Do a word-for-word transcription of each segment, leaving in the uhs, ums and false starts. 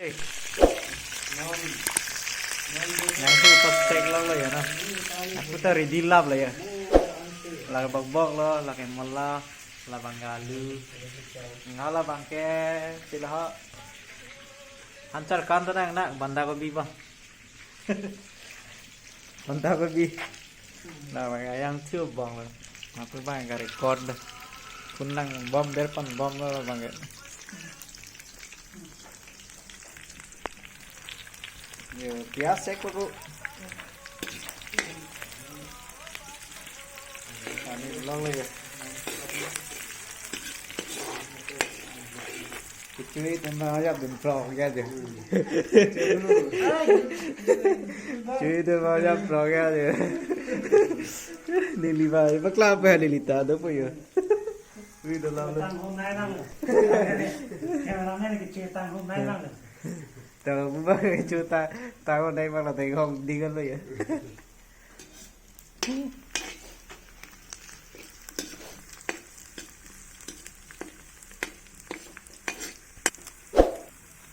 Nangsi pas cek lo lo ya na. Aku ta ready lap lo ya. La bokbok lo, la ke mola, la bang alu. Nga la bang ke sila ha. Anchar kan ta nang na banda gobi ba. Banda gobi. La bang yang thiu bong lo. Aku bang ka record lo. Kun lang bom ber pan bom lo bang ke. Yo, pias cek ko. Ani ulang lagi. Kecui tema aja bentrok ya je. Kecui tema aja bentrok ya je. Lili ba, bakla apa lili ta do po yo. Ui, dalam lo. Tang home nai lang. Cameraman ke cek tang home nai lang. Tang home ba cek ta, tang home nai lang la tang home ding lo ya.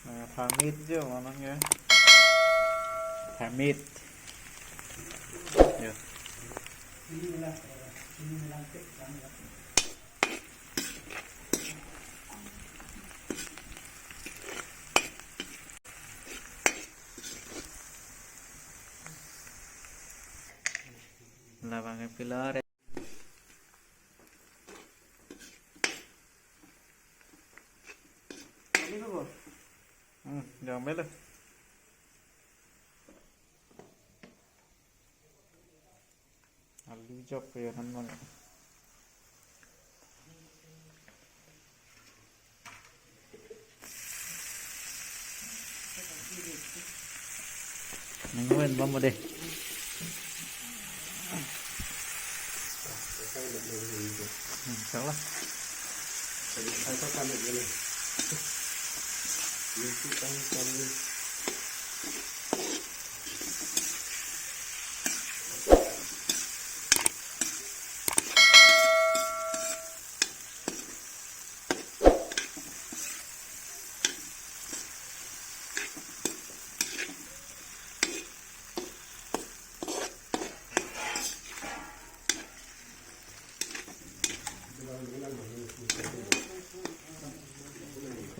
Nah, pamit jo manang ya. Pamit. Ya. Labang ke pillar. Hmm, jam belo. Alu jok pe han mang. Nang wen bom deh. Hmm, salah.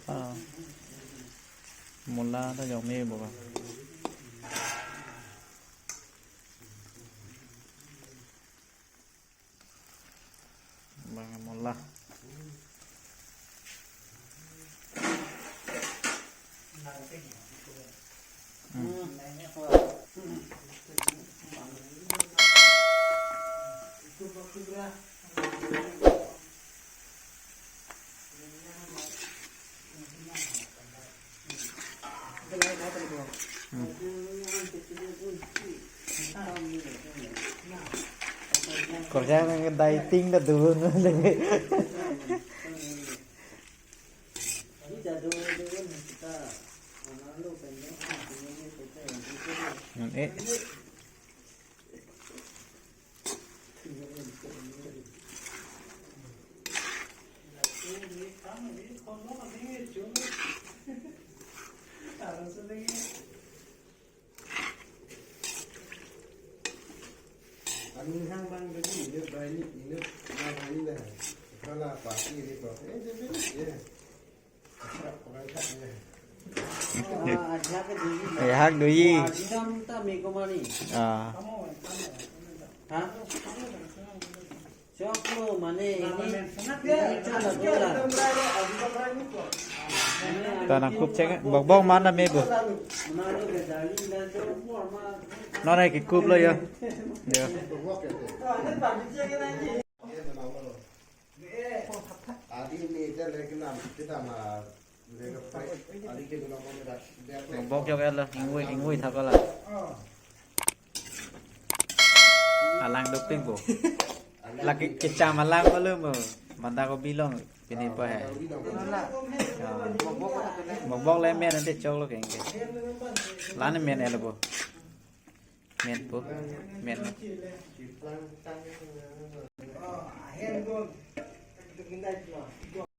Ah. Mola ta jong me bo ka. Bang mola. Hmm. Kerja nang dieting dah dulu. Nang eh. Ani hang bang tadi, ini bayi ini, ini bayi lah. Kalau pasti ini kok, eh, jadi, ya. Ajak doji. Ah. Choklo mane ini, ini choklo dola. Ta nangkup cek, bokbok mana me bo? Mane ke dali la chok. Non hai kikup lo ya. Ya. Bok jok ya lo, ingui, ingui thak la. Alang dopik bo. Lagi kecam alang ko lo mo. Banda gobi long, pini pa hai. Ya. Bok bok le men ante choklo kengke. Lani men elo bo. Men po. Men.